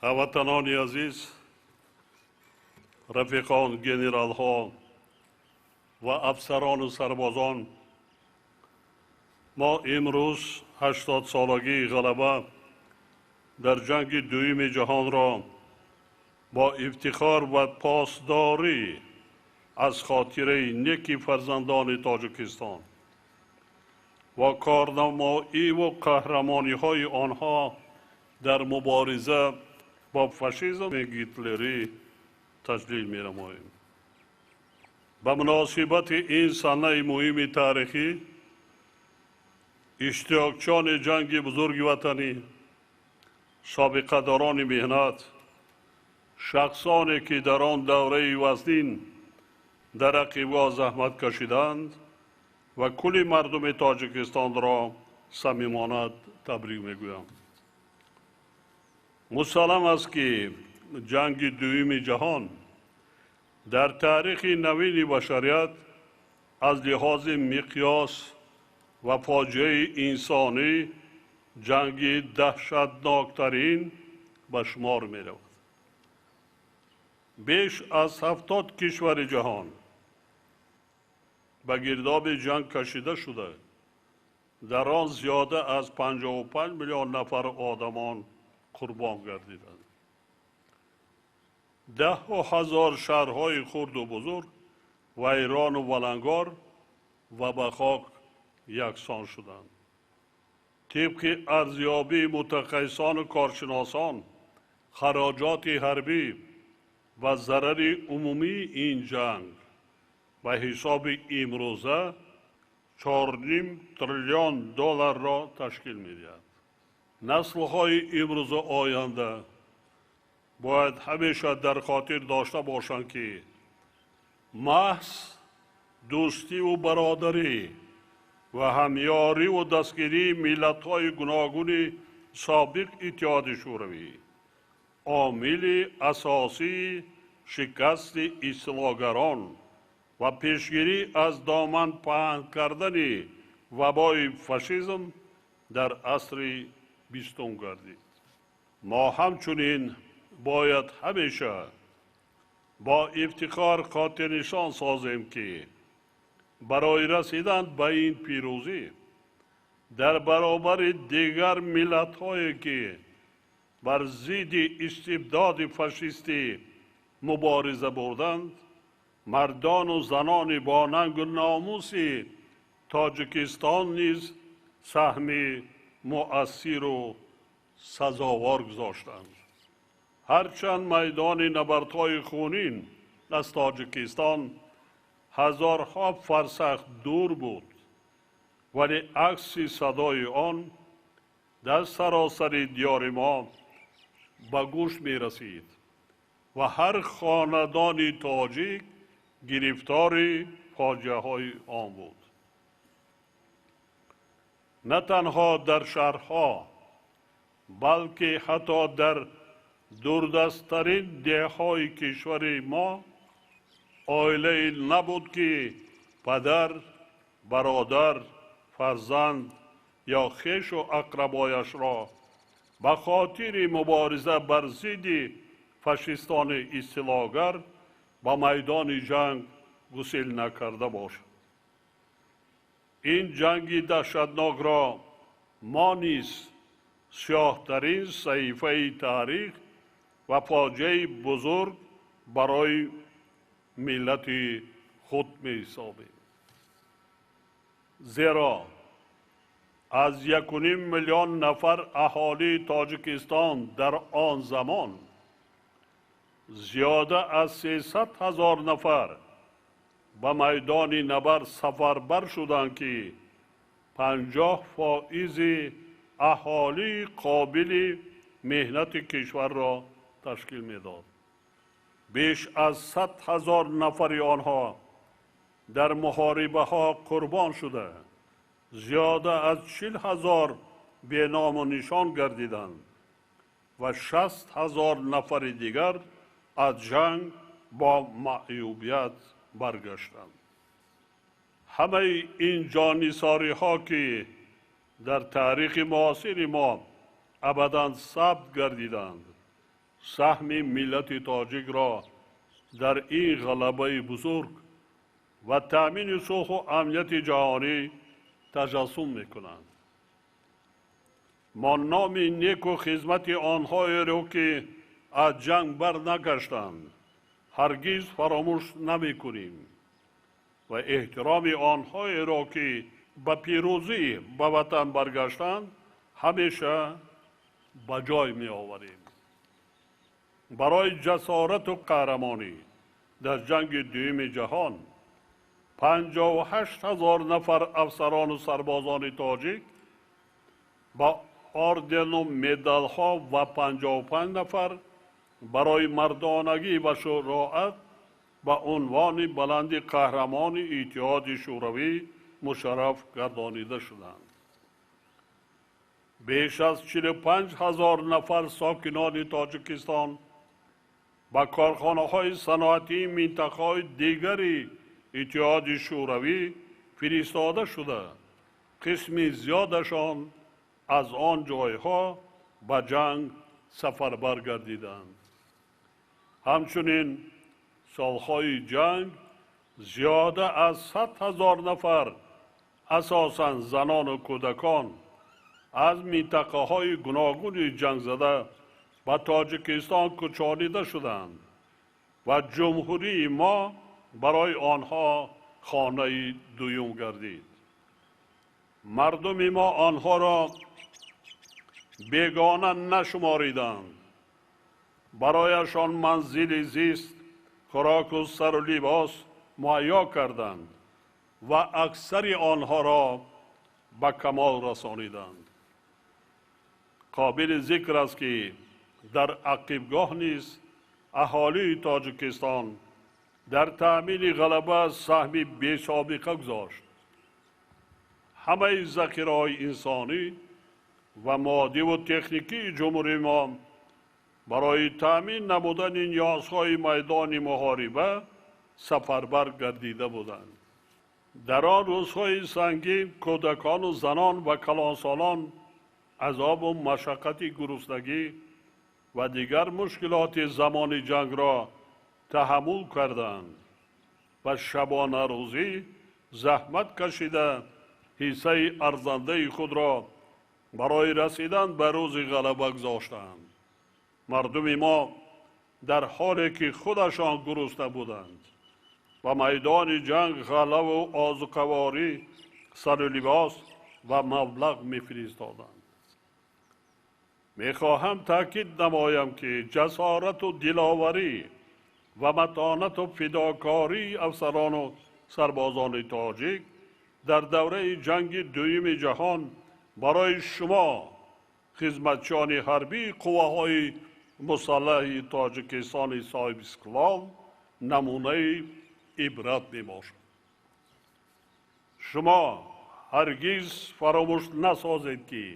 Ҳамватанони азиз, рафиқон, генералҳо ва афсарону сарбозон, мо имрӯз 80-солагии ғалаба дар ҷанги дуюми ҷаҳонро бо ифтихор ва посдорӣ аз хотираи неки фарзандони Тоҷикистон ва корнамоиву қаҳрамониҳои онҳо дар мубориза бо фашизми гитлерӣ таҷлил менамоем. Ба муносибати ин санаи муҳими таърихӣ иштирокчиёни ҷанги бузурги ватанӣ, собиқадорони меҳнат, шахсоне ки дар он давраи вазнин дар ақибгоҳ заҳмат кашиданд ва кулли мардуми Тоҷикистонро самимона табрик мегӯям. Мусаллам аст, ки ҷанги дуюми ҷаҳон дар таърихи навини башарият аз лиҳози миқёс ва фоҷиаи инсонӣ ҷанги даҳшатноктарин ба шумор меравад. Беш аз 70 кишвари ҷаҳон ба гирдоби ҷанг кашида шуда, дар он зиёда аз 55 миллион нафар одамон қурбон гардиданд. Даҳҳо ҳазор шаҳрҳои хурду бузург вайрону валангор ва ба хок яксон шуданд. Тибқи арзёбии мутахассисону коршиносон, хароҷоти ҳарбӣ ва зарари умумии ин ҷанг ба ҳисоби имрӯза 4,5 триллион долларро ташкил медиҳад. Наслҳои имрӯзу оянда бояд ҳамеша дар хотир дошта бошанд, ки маҳз дӯстиву бародарӣ ва ҳамёриву дастгирии миллатҳои гуногуни собиқ Иттиҳоди Шӯравӣ омили асосии шикасти истилогарон ва пешгирӣ аз доман паҳн кардани вабои фашизм дар асри бистум гардид. Мо ҳамчунин бояд ҳамеша бо ифтихор хотирнишон созем, ки барои расидан ба ин пирӯзӣ дар баробари дигар миллатҳое, ки бар зидди истибдоди фашистӣ мубориза бурданд, мардону занони бо нангу номуси Тоҷикистон низ саҳми муассиру сазовор гузоштанд. Ҳарчанд майдони набардҳои хунин аз Тоҷикистон ҳазорҳо фарсах дур буд, вале акси садои он дар саросари диёри мо ба гӯш мерасид ва ҳар хонадони тоҷик гирифтори фоҷиаҳои он буд. На танҳо дар шаҳрҳо, балки ҳатто дар дурдасттарин деҳҳои кишвари мо оилае набуд, ки падар, бародар, фарзанд ё хешу ақрабояшро ба хотири мубориза бар зидди фашистони истилогар ба майдони ҷанг гусел накарда бошад. Ин ҷанги даҳшатнокро мо низ сиёҳтарин саҳифаи таърих ва фоҷиаи бузург барои миллати худ меҳисобем. Зеро аз 1,5 миллион нафар аҳолии Тоҷикистон дар он замон зиёда аз 300 ҳазор нафар ба майдони набард сафарбар шуданд, ки 50% аҳолии қобили меҳнати кишварро ташкил медод. Беш аз 100 ҳазор нафари онҳо дар муҳорибаҳо қурбон шуда, зиёда аз 40 ҳазор беному нишон гардиданд ва 60 ҳазор нафари дигар аз ҷанг бо маъюбият баргаштанд. Ҳамаи ин ҷоннисориҳо, ки дар таърихи муосири мо абадан сабт гардиданд, Саҳми миллати тоҷикро дар ин ғалабаи бузург ва таъмини сулҳу амнияти ҷаҳонӣ таҷассум мекунанд. Мо номи неку хизмати онҳоеро, ки аз ҷанг барнагаштанд, ҳаргиз фаромӯш намекунем ва эҳтироми онҳоеро, ки ба пирӯзӣ ба ватан баргаштанд, ҳамеша ба ҷой меоварем. Барои ҷасорату қаҳрамонӣ дар ҷанги дуюми ҷаҳон 58 000 нафар афсарону сарбозони тоҷик ба ордену медалҳо ва 55 нафар барои мардонагӣ ва шуҷоат ба унвони баланди Қаҳрамони Иттиҳоди Шӯравӣ мушарраф гардонида шуданд. Беш аз 45 000 нафар сокинони Тоҷикистон ба корхонаҳои саноатии минтақаҳои дигари Иттиҳоди Шӯравӣ фиристода шуда, қисми зиёдашон аз он ҷойҳо ба ҷанг сафарбар гардиданд. Ҳамчунин солҳои ҷанг зиёда аз 100 000 нафар, асосан занону кӯдакон, аз минтақаҳои гуногуни ҷангзада ба Тоҷикистон кӯчонида шуданд ва ҷумҳурии мо барои онҳо хонаи дуюм гардид. Мардуми мо онҳоро бегона нашумориданд, барояшон манзили зист, хӯроку сару либос муҳайё карданд ва аксари онҳоро ба камол расониданд. Қобили зикр аст, ки дар ақибгоҳ низ аҳолии Тоҷикистон дар таъмини ғалаба саҳми бесобиқа гузошт. Ҳамаи захираҳои инсонӣ ва моддиву техникии ҷумҳурии мо барои таъмин намудани ниёзҳои майдони муҳориба сафарбар гардида буданд. Дар он рӯзҳои сангин кӯдакону занон ва калонсолон азобу машаққати гуруснагӣ ва дигар мушкилоти замони ҷангро таҳаммул карданд ва шабонарӯзӣ заҳмат кашида, ҳиссаи арзандаи худро барои расидан ба рӯзи ғалаба гузоштанд. Мардуми мо дар ҳоле ки худашон гурусна буданд, ба майдони ҷанг ғаллаву озуқаворӣ, сару либос ва маблағ мефиристоданд. Мехоҳам таъкид намоям, ки ҷасорату диловарӣ ва матонату фидокории афсарону сарбозони тоҷик дар давраи ҷанги дуюми ҷаҳон барои шумо, хизматчиёни ҳарбии қувваҳои мусаллаҳи Тоҷикистони соҳибистиқлол, намунаи ибрат мебошад. Шумо ҳаргиз фаромӯш насозед, ки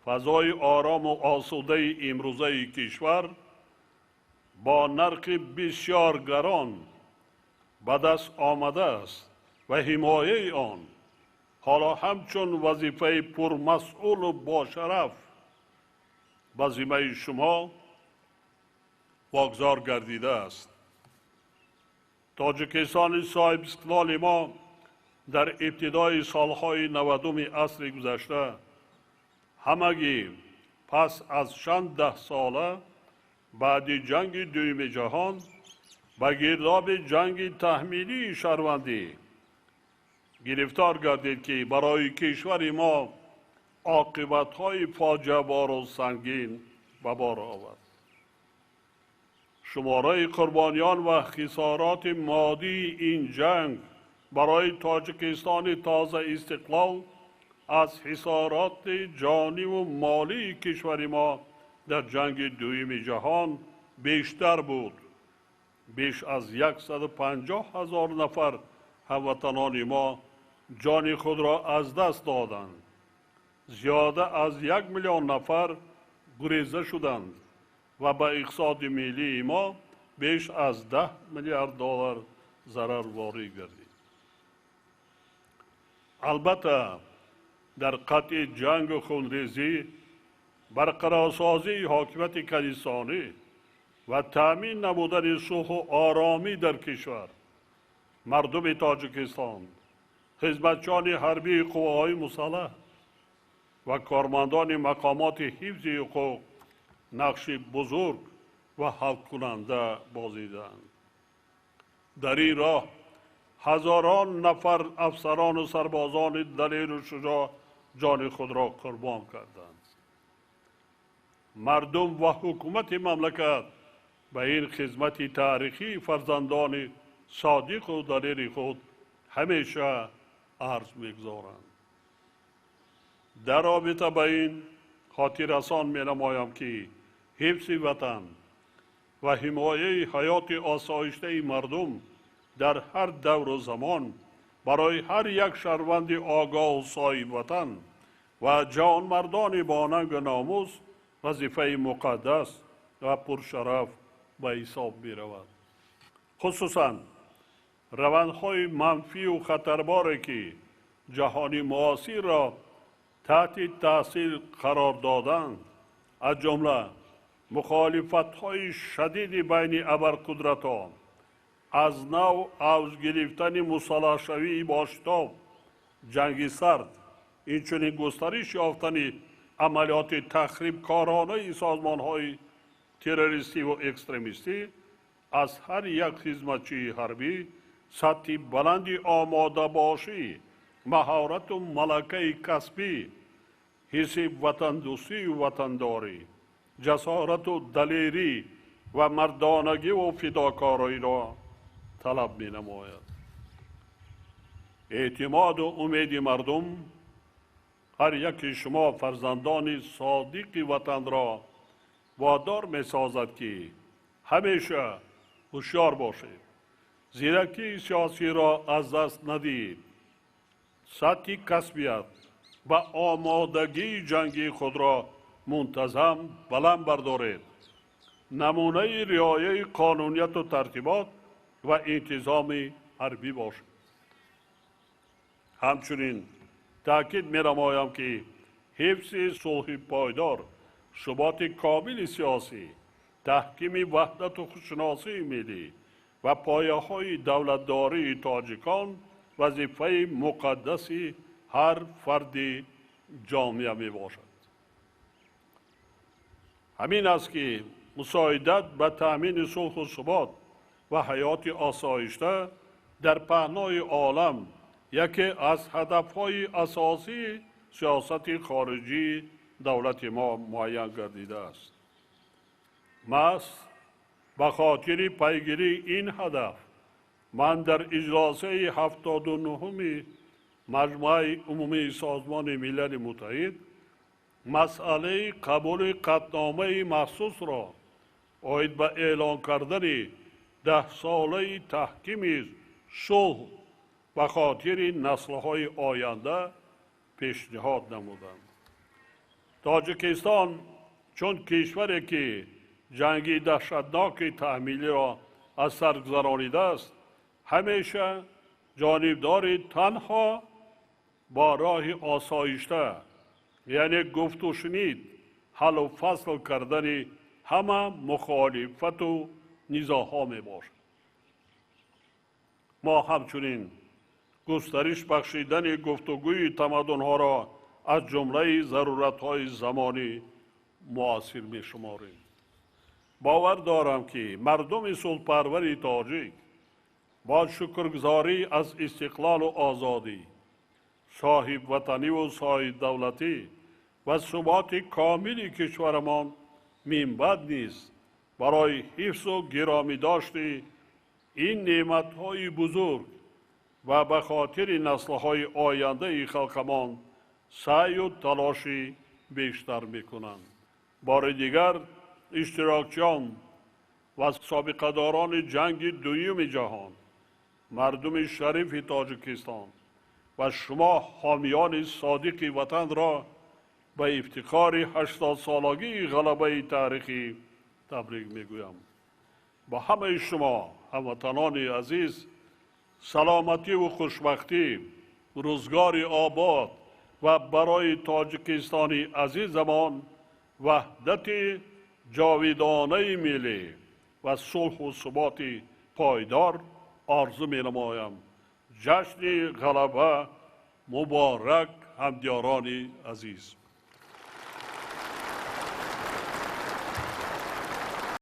фазои орому осудаи имрӯзаи кишвар бо нархи бисёр гарон ба даст омадааст ва ҳимояи он ҳоло ҳамчун вазифаи пурмасъулу бошараф ба зиммаи шумо вогузор гардидааст. Тоҷикистони соҳибистиқлоли мо дар ибтидои солҳои 90-уми асри гузашта, ҳамагӣ пас аз чанд даҳсола баъди ҷанги дуюми ҷаҳон, ба гирдоби ҷанги таҳмилии шаҳрвандӣ гирифтор гардид, ки барои кишвари мо оқибатҳои фоҷиабору сангин ба бор овард. Шумораи қурбониён ва хисороти моддии ин ҷанг барои Тоҷикистони тоза истиқлол аз хисороти ҷониву молии кишвари мо дар ҷанги дуюми ҷаҳон бештар буд. Беш аз 150 ҳазор нафар ҳамватанони мо ҷони худро аз даст доданд, зиёда аз 1 миллион нафар гуреза шуданд ва ба иқтисоди миллии мо беш аз 10 миллиард доллар зарар ворид гардид. Албатта, дар қатъи ҷангу хунрезӣ, барқарорсозии ҳокимияти конститутсионӣ ва таъмин намудани сулҳу оромӣ дар кишвар мардуми Тоҷикистон, хизматчиёни ҳарбии қувваҳои мусаллаҳ ва кормандони мақомоти ҳифзи ҳуқуқ нақши бузург ва ҳалкунанда бозиданд. Дар ин роҳ ҳазорон нафар афсарону сарбозони далеру шуҷоъ ҷони худро қурбон карданд. Мардум ва ҳукумати мамлакат ба ин хизмати таърихии фарзандони содиқу далери худ ҳамеша арз мегузоранд. Дар робита ба ин хотиррасон менамоям, ки ҳифзи ватан ва ҳимояи ҳаёти осоиштаи мардум дар ҳар давру замон барои ҳар як шаҳрванди огоҳу соҳибватан ва ҷавонмардони бо нангу номус вазифаи муқаддас ва пуршараф ба ҳисоб меравад. Хусусан равандҳои манфию хатарборе, ки ҷаҳони муосирро таҳти таъсир қарор доданд, аз ҷумла мухолифатҳои шадиди байни абарқудратҳо, аз нав авҷ гирифтани мусаллаҳшавии бошитоб, ҷанги сард, инчунин густариш ёфтани амалиёти тахрибкоронаи созмонҳои террористиву экстремистӣ аз ҳар як хизматчии ҳарбӣ сатҳи баланди омодабошӣ, маҳорату малакаи касбӣ, ҳисси ватандӯстию ватандорӣ, ҷасорату далерӣ ва мардонагиву фидокориро талаб менамояд. Эътимоду умеди мардум ҳар яки шумо фарзандони содиқи ватанро водор месозад, ки ҳамеша ҳушёр бошед, зиракии сиёсиро аз даст надиҳед, сатҳи касбият ва омодагии ҷангии худро мунтазам баланд бардоред, намунаи риояи қонунияту тартибот ва интизоми ҳарбӣ бошед. Ҳамчунин таъкид менамоям, ки ҳифзи сулҳи пойдор, суботи комили сиёсӣ, таҳкими ваҳдату худшиносии миллӣ ва пояҳои давлатдории тоҷикон вазифаи муқаддаси ҳар фарди ҷомеа мебошад. Ҳамин аст, ки мусоидат ба таъмини сулҳу субот ва ҳаёти осоишта дар паҳнои олам яке аз ҳадафҳои асосии сиёсати хориҷии давлати мо муайян гардидааст. Маҳз ба хотири пайгирии ин ҳадаф ман дар иҷлосаи 79-уми Маҷмӯаи Умумии Созмони Милали Муттаҳид масъалаи қабули қатъномаи махсусро оид ба эълон кардани 10-солаи таҳкими сулҳ ба хотири наслҳои оянда пешниҳод намудам. Тоҷикистон чун кишваре, ки ҷанги даҳшатноки таҳмилиро аз сар гузаронидааст, ҳамеша ҷонибдори танҳо бо роҳи осоишта, яъне гуфтушунид, ҳаллу фасл кардани ҳама мухолифату низоъҳо мебошад. Мо ҳамчунин густариш бахшидани гуфтугӯи тамаддунҳоро аз ҷумлаи заруратҳои замони муосир мешуморем. Бовар дорам, ки мардуми сулҳпарвари тоҷик бо шукргузорӣ аз истиқлолу озодӣ, соҳибватаниву соҳибдавлатӣ ва суботи комили кишварамон минбаъд низ барои ҳифзу гиромӣ дошти ин неъматҳои бузург ва ба хотири наслҳои ояндаи халқамон саъю талоши бештар мекунанд. Бори дигар иштирокчиён ва собиқадорони ҷанги дуюми ҷаҳон, мардуми шарифи Тоҷикистон ва шумо ҳомиёни содиқи ватанро ба ифтихори 80-солагии ғалабаи таърихӣ табрик мегӯям. Ба ҳамаи шумо ҳамватанони азиз саломативу хушбахтӣ, рӯзгори обод ва барои Тоҷикистони азизамон ваҳдати ҷовидонаи миллӣ, ва сулҳу суботи пойдор орзу менамоям. Ҷашни Ғалаба муборак, ҳамдиёрони азиз!